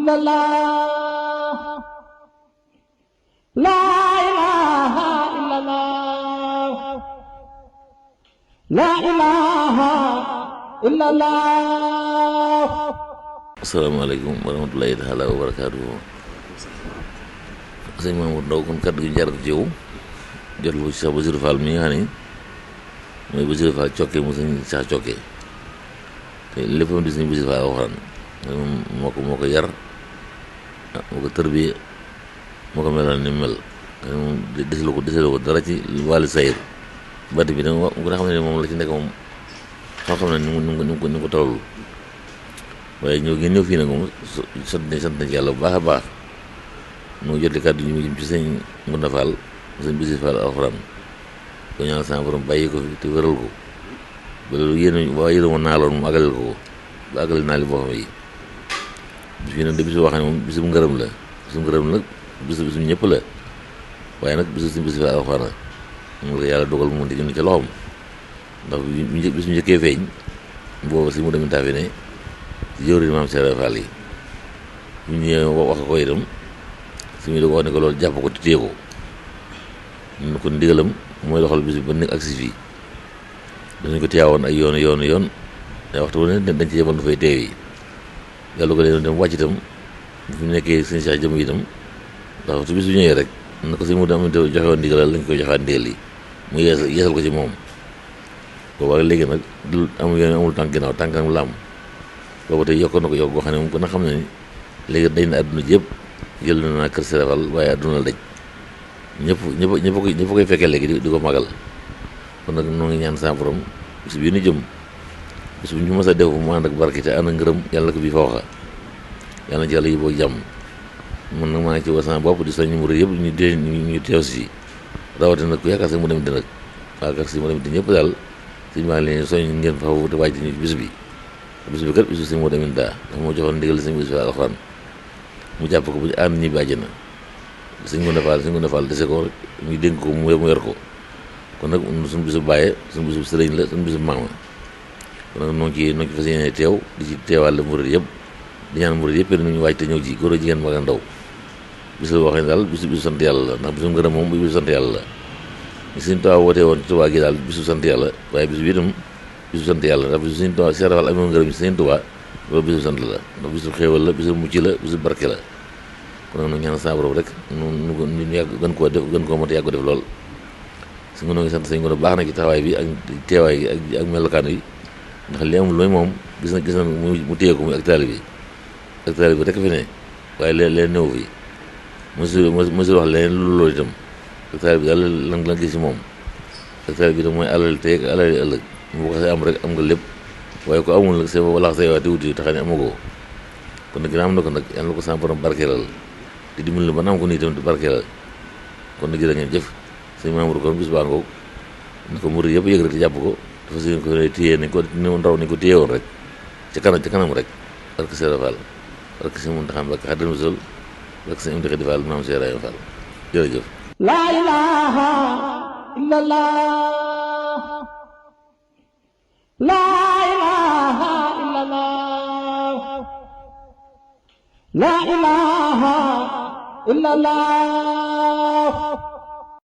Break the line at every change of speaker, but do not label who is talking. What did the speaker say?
illallah, la ilaha illallah, la ilaha illallah.
Asalaamaaleykum wa rahmatulahi taala wa barakaatuhu. Sëñ Mamour Ndaw kon kaddu gi jaar ci yow jot lu ci sax Basiru Fall mi nga xam ne mooy Basiru Fall cokke mu sëñ sax cokke te léppam di sëñ Basiru Fall alxuraan moo ko yar moo ko tërbiye moo ko melal ni mel moom desalu ko dara ci wàllu sayir bati bi nag mu nga xam ne moom la ci nekk moom xam ne ni ko tawlu waaye ñëw fii nag moom sant na ci yàlla bu baax a baax mu jotli kàddu ñu jëm ci sëñ Ngunda Fall sëñ Basiru Fall alxuraan ko ñaanal sama borom bàyyi ko fi te wéral ko ba loolu yéen ma naaloon mu àggaleel ko ba àggaleel naa li boppam yi bis fii nag de bisu wax ne moom bisum ngërëm la bisu ñëpp la waaye nag bisu sëñ Basiru Fall alxuraan moom la yàlla dogal mu di ñu ca loxoom ndax bisu njëkkee feeñ booba si mu demin taafi ne ci jëwri maam Cheikh Fall yi bu ñëwee wax ko itam suñu da ko wax ne ko loolu jàpp ko te téye ko ñun kon ndigalam mooy doxal bis bi ba nekk agsi fii danañ ko tiyaawoon ay yoon te waxtu bu ne dañ ci yemoon dafay teew yi yàlla ko leen dem wàcc itam fi mu nekkee sëñ Cheikh jëm itam ndax waxtu bis bu ñëwee rek na ko si mu dem joxe woon ndigalal lañ koy joxaat ndigal yi mu yeesal ko ci moom booba léegi nag amul tànk ginnaaw tànk nag làmm boobu tey yokk na ko yokk goo xam ne moom gën a xam ne ni léegi dañ na àdduna ji yëpp jël na kër Serigne Fall waaye àdduna la daj ñëpp koy fekkee léegi di ko magal kon nag noo ngi ñaan sa borom bis bii nu jëm bis bu ñu mës a def mu ànd ak barke te ànd ak ngërëm yàlla na ko bii fawxa yàlla na ci yàlla yiboo jàmm man nag maa ngi ci woo sama bopp di soññ murid yëpp ñu teew si rawatina nag ku yaakaar sax mu dem di nag waa kër si mu dem di ñëpp daal suñu maa ngi leen soññ ngeen faw te wàcc ñu bis bi kat bisu sëñ moo demin daa ndax moo joxoon ndigal sëñ Basiru Fall alxuraan mu jàpp ko bu ñu ànd ñibbi àjjana sëñ Ngunda Fall dese ko rek ñu dénk ko mu yor ko kon nag suñu bisu bàyyee suñu bisu sëriñ la suñu bisu maama kon nag noo ci fas yéene teew di ci teewaale murid yëpp di ñaan murid yëpp nu ñu wàcc te ñëw ji góor a jigéen mag a ndaw bisu boo xam ne daal bisu sant yàlla la ndax bisu ngërëm moom bisu sant yàlla la ñu sëñ Tuubaa wootee woon ci Tuubaa gi daal bisu sant yàlla waaye bisu bi itam bisu sant yàlla ndax bisu sëñ Tuubaa Cheikh Fall amoon ngërëm ci sëñ Tuubaa loolu bisu sant la ndax bisu xéewal la bisu mucc la bisu barke la kon nag ñaan sa borom rek ñu yàgg gën koo mot yàgg ko def lool su nga noo ngi sant sañ ko baax na ci taxawaay bi ak teewaay gi ak melokaan yi ndax li amul looy moom gis na mu téye ko muy ak taalibe bi rek fi ne waaye leen néew fi mosul wax leneen loolu itam ak taalibe bi daal lan gis ci moom ak taalibe bi itam mooy alal tey ak alal ëllëg mu ko xasee am rek am nga lépp waaye ko amul nag c'est wala say waa di wuti tax ne amagoo kon nag ginnaaw am na ko nag yàlla na ko sama borom barkeelal te dimbali ba naam ko nii itam di barkeelal kon nag jërë ngeen jëf sëñ Mamour kon bis baa ngoog ni ko murid yëpp yëg rek te jàpp ko dafa si ko téye nañ ko ndaw nañ ko téye woon rek ca kanam rek barke Serigne Fall barke sëñ Mountakha Mbacké Xaadimu Rasuul barke sëñ Amdi Xadi Fall maam Cheikh Ibrahima Fall jërëjëf
La ilaha illallah, la ilaha illallah, la ilaha illallah.